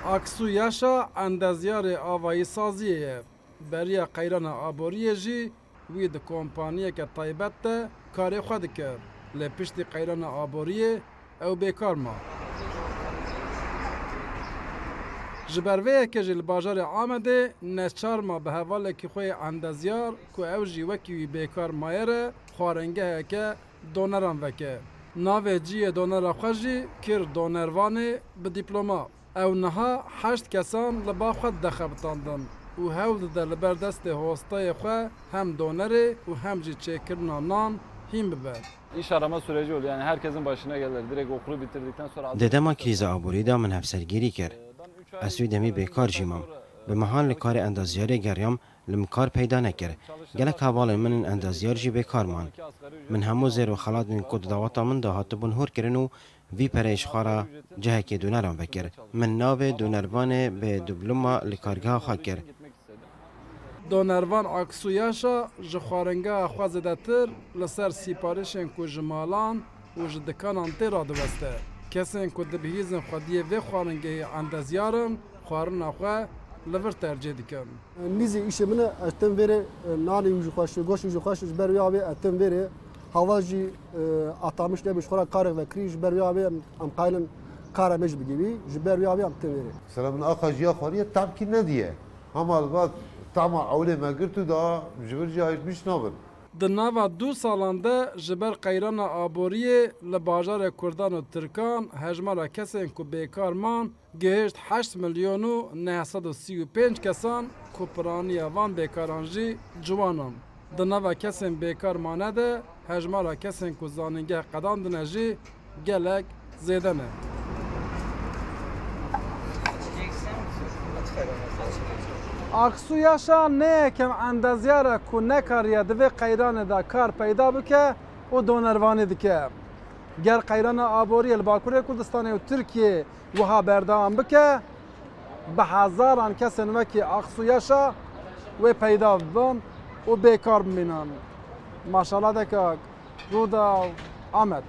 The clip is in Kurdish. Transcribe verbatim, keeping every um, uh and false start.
Aksu Yaşa endezyarê avayîsaziyê ye. Beriya qeyrana aboriyê jî wî di kompaniyeke taybet de karê xwe dikir. Lê piştî qeyrana aboriyê ew bêkar ma. Ji ber vê yekê jî li bajarê Amedê neçar ma bi hevalekî xwe yê endezyar ku ew jî wekî wî bêkar maye re xwaringeheke doneran veke. Navê cihê donera xwe jî kir Donervanê bi dîploma. Ew niha heşt kesan li ba xwe dide xebitandin û hewl dide li ber destê hostayê xwe hem donerê û hem jî çêkirina nan hîn bibe. İş arama süreci oluyor. Yani herkesin başına gelir. Direkt okulu bitirdikten sonra Di dema krîza aborî de min hevsergirî kir. Ez wî demî bêkar jî mam. Bi mehan li karê endezyarê geriyam, li min kar peyda nekir. Gelek hevalên min ên endezyar jî bêkar man. Min hemû zêr û xelatên ku di daweta min de hatibûn hûr kirin û vî pereyê ji xwe re cihekê doneran vekir. Min navê Donervanê bi dîploma li kargeha xwe kir. Donervan Aksu Yaşa ji xwaringeha xwe zêdetir li ser sîparîşên ku ji malan û ji dikanan tê radiweste. Kesên ku dibihîzin xwediyê vê xwaringehê endezyar in, xwarina xwe li vir tercîh dikin. Mîzê îşê min e, ez tim vêrê, e, nanê wî jî xweş e, goştê wî jî xweş e, ji ber wê avê ez tim vêrê. Hava jî, e, atamiş nebû, ji xwe re karek vekirî, ji ber wê avê em, em qayilin kara me jî bigihî, ji ber wê avê em tim vêrê. Mesela min axa jiya xwariye, tamkî nediye. Hema li va tama ewlê me girt û da ji vir jî hêj nabin. Di nava du salan de ji ber qeyrana aboriyê li bajarê Kurdan û Tirkan hejmara kesên ku bêkar man gihişt heşt milyon û neh sed û sî û pênc kesan ku piraniya van bêkaran jî ciwan in. Di nava kesên bêkar mane de hejmara kesên ku zanîngeh qedandine jî gelek zêde ne. Aksu Yaşa ne yekem endezyar e ku nekariye di vê qeyranê de kar peyda bike û donervanî dike. Ger qeyrana aboriyê li Bakurê Kurdistanê û Tirkiyê wiha berdewam bike, bi hezaran kesên wekî Aksu Yaşa wê peyda bibin û bêkar bimînin. Maşala deka Rûdaw Amed.